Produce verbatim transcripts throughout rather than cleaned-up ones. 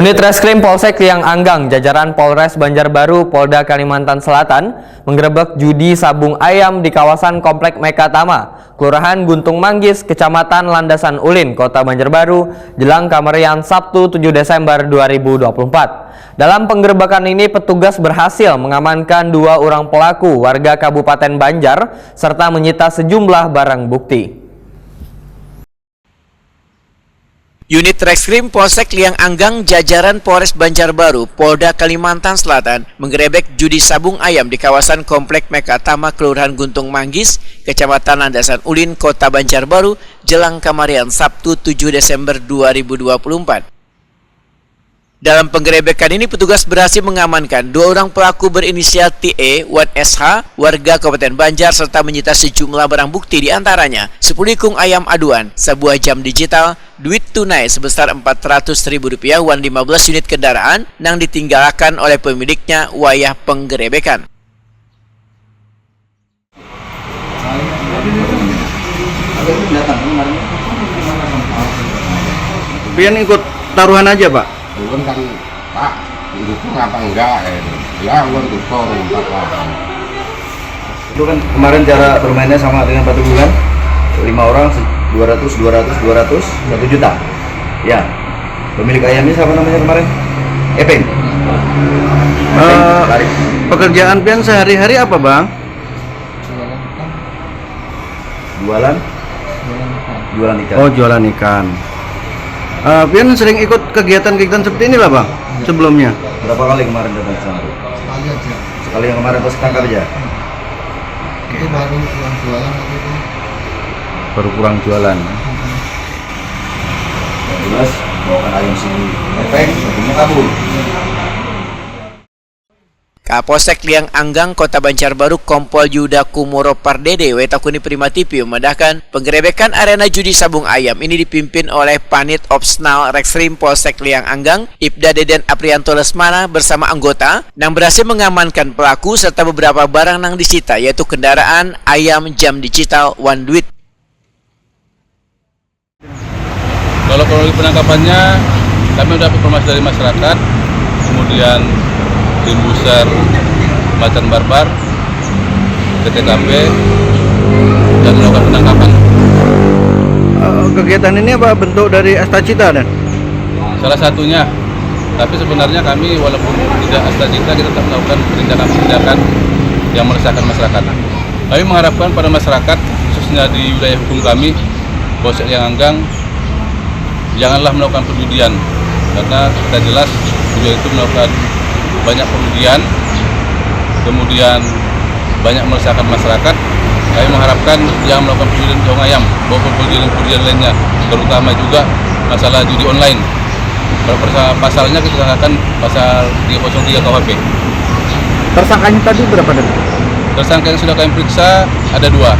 Unit Reskrim Polsek Liang Anggang, jajaran Polres Banjarbaru, Polda Kalimantan Selatan, menggerebek judi sabung ayam di kawasan Komplek Mekatama, Kelurahan Guntung Manggis, Kecamatan Landasan Ulin, Kota Banjarbaru, jelang kamarian Sabtu tujuh Desember dua ribu dua puluh empat. Dalam penggerebekan ini, petugas berhasil mengamankan dua orang pelaku warga Kabupaten Banjar serta menyita sejumlah barang bukti. Unit Reskrim Polsek Liang Anggang, jajaran Polres Banjarbaru, Polda Kalimantan Selatan, menggerebek judi sabung ayam di kawasan Komplek Mekatama, Kelurahan Guntung Manggis, Kecamatan Landasan Ulin, Kota Banjarbaru, jelang kamarian Sabtu tujuh Desember dua ribu dua puluh empat. Dalam penggerebekan ini, petugas berhasil mengamankan dua orang pelaku berinisial T E wan S H, warga Kabupaten Banjar, serta menyita sejumlah barang bukti, di antaranya sepuluh ikung ayam aduan, sebuah jam digital, duit tunai sebesar empat ratus ribu rupiah, wan lima belas unit kendaraan nang ditinggalakan oleh pemiliknya wayah penggerebekan. Pian ikut taruhan aja, Pak? Ulun kan, Pak, dukung apa enggak? Eh, ya, ulun dukung, Pak. Itu kan kemarin cara bermainnya sama dengan Pak Teguh kan? Lima orang, dua ratus, dua ratus, dua ratus, satu juta. Ya. Pemilik ayamnya siapa namanya kemarin? Epeng. Uh, pekerjaan pian sehari-hari apa, Bang? Jualan? Jualan ikan. Oh, jualan ikan. Uh, pian sering ikut kegiatan-kegiatan seperti inilah, Bang, ya. Sebelumnya? Berapa kali kemarin datang ke sana? Sekali aja. Sekali yang kemarin pas ketangkap aja? Hmm. Itu baru pulang jualan waktu itu. Baru pulang jualan. Hmm. Jelas, bawakan ayam sini. Efek, akhirnya kabur. Kapolsek Liang Anggang, Kota Banjarbaru, Kompol Yuda Kumoro Pardede, Wetakuni Prima T V, memandahkan penggerebekan arena judi sabung ayam ini dipimpin oleh Panit Opsnal Reskrim Polsek Liang Anggang, Ibda Deden Aprianto Lesmana bersama anggota, nang berhasil mengamankan pelaku serta beberapa barang nang disita, yaitu kendaraan, ayam, jam digital, wan duit. Kalau kronologi penangkapannya, kami mendapat informasi dari masyarakat, kemudian tim Buser Macan Barbar ke T K P dan melakukan penangkapan. Eh, kegiatan ini apa bentuk dari Astacita, dan? Salah satunya, tapi sebenarnya kami walaupun tidak Astacita, kita tetap melakukan penindakan-penindakan yang meresahkan masyarakat. Kami mengharapkan pada masyarakat, khususnya di wilayah hukum kami, Polsek Liang Anggang, janganlah melakukan perjudian, karena kita jelas perjudian itu melakukan banyak kerugian, kemudian banyak meresahkan masyarakat. Kami mengharapkan jangan melakukan perjudian jauh ayam maupun perjudian-perjudian lainnya, terutama juga masalah judi online. Kalau pasalnya kita sangkakan pasal tiga kosong tiga K U H P. Tersangkanya tadi berapa, dan? Tersangka yang sudah kami periksa ada dua.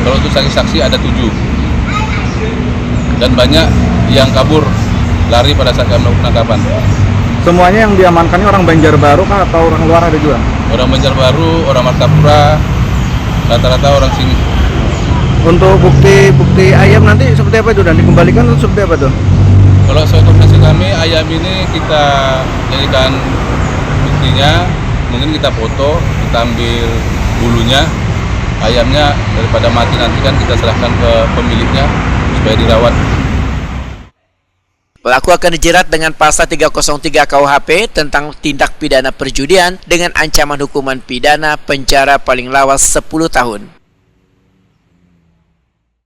Kalau untuk saksi-saksi ada tujuh. Dan banyak yang kabur lari pada saat kami melakukan penangkapan. Semuanya yang diamankan ini orang Banjarbaru kah atau orang luar ada juga? Orang Banjarbaru, orang Martapura, rata-rata orang sini. Untuk bukti-bukti ayam nanti seperti apa itu, dan dikembalikan atau seperti apa tuh? Kalau sesuai koordinasi kami, ayam ini kita jadikan buktinya, mungkin kita foto, kita ambil bulunya, ayamnya daripada mati nanti kan kita serahkan ke pemiliknya supaya dirawat. Pelaku akan dijerat dengan pasal tiga kosong tiga K U H P tentang tindak pidana perjudian dengan ancaman hukuman pidana penjara paling lawas sepuluh tahun.